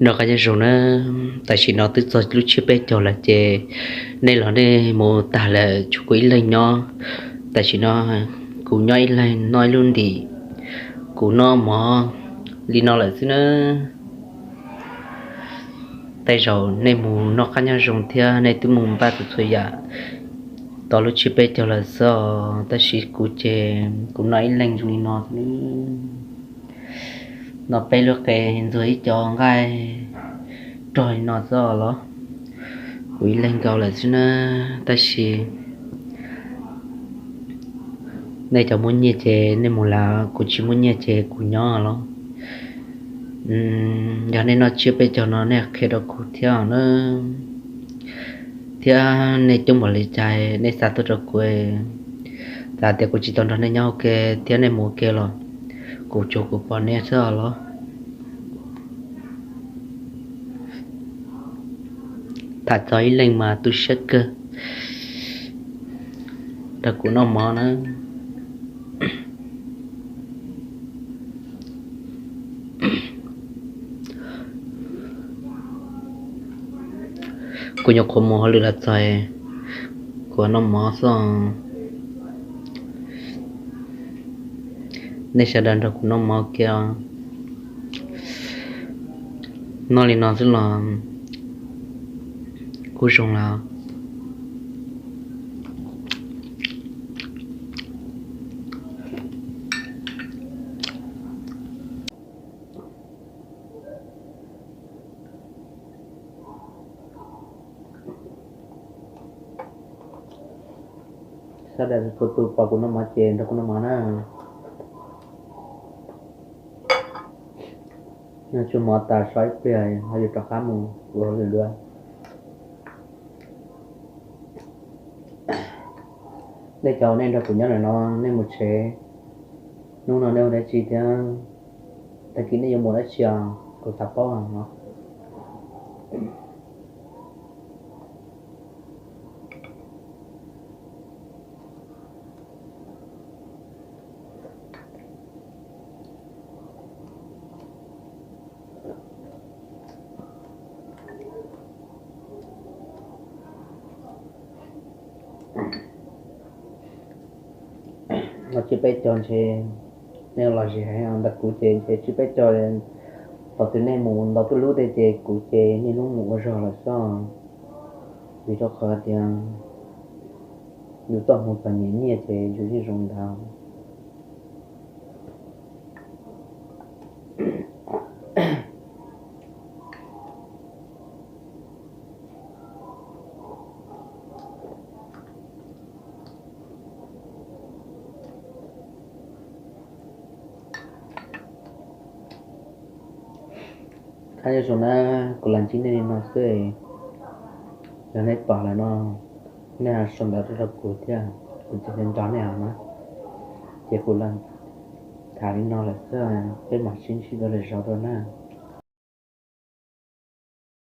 Noj qab nyob zoo na, tam sim no twb txog lub tsiab peb caug lawm ces nej los nej mus tag lawm tshuav kuv ib leeg nyob. Tam sim no kuv nyob ib leeg noj ib lub ntim, kuv noj mov li no lawm xwb na. Tej zaum nej mus noj qab nyob zoo thiab nej twb mus npaj txhua txhua yam tau lub tsiab peb caug lawm xwb os, tab sis kuv ces kuv noj ib leeg zoo li no xwb. Noj peb lub qe ntxuag ib co nqaij rog li no xwb os los. Kuv ib leeg nkaus lawm xwb na, tab sis nej cov muaj nyiaj ces nej mus lawm, kuv tsis muaj nyiaj ces kuv nyob los. Yog nej noj tsiab peb caug no nej qhia rau kuv thiab na, thiab nej coob npaum li cas nej xa tuaj rau kuv. Txawm tias kuv tsis tau nrog nej nyob ua ke thiab nej mus ua ke los kuv tsuas kuv pom nej xwb os los. Tham txog ib leeg mas tu siab kawg. Rau kuv noj mov na. Kuv nyuam qhuav mus hauj lwm los txog, kuv noj mov xwb. Nej sawv daws nrog kuv noj mov kiag. Noj li no xwb los kuj zoo lawm. Sawv daws txhua tus pom kuv noj mov ces nrog kuv noj mov na. Noj tsau mov tas so ib pliag ho yuav rov qab mus ua hauj lwm dua. Nej cov nej nrog kuv nyob ntawm no nej mus tsev, hnub no nej ua dab tsi thiab tag kis nej yuav mus dab tsi os, kuv xav paub no. No tsiab peb caug ntshe nej los zis heev, ntawm kuv ces ntshe tsiab peb caug, thaum twg nej mus ntau tuj lub tej ces kuv ces niaj hnub mus ua zog lawm xwb. Vim rau qhov tias yus txoj hmoov txom nyem nyiaj ces yus yeej zoo ntawd. Qab nyob zoo na, kuv los ntsib nej li no xwb. Yog nej pom lawm no, nej sau ntawv rau rau kuv thiab, kuv thiaj nco nco nej os na. Ces kuv los tham li no lawm xwb, peb mam sib ntsib dua lwm zaus dua na.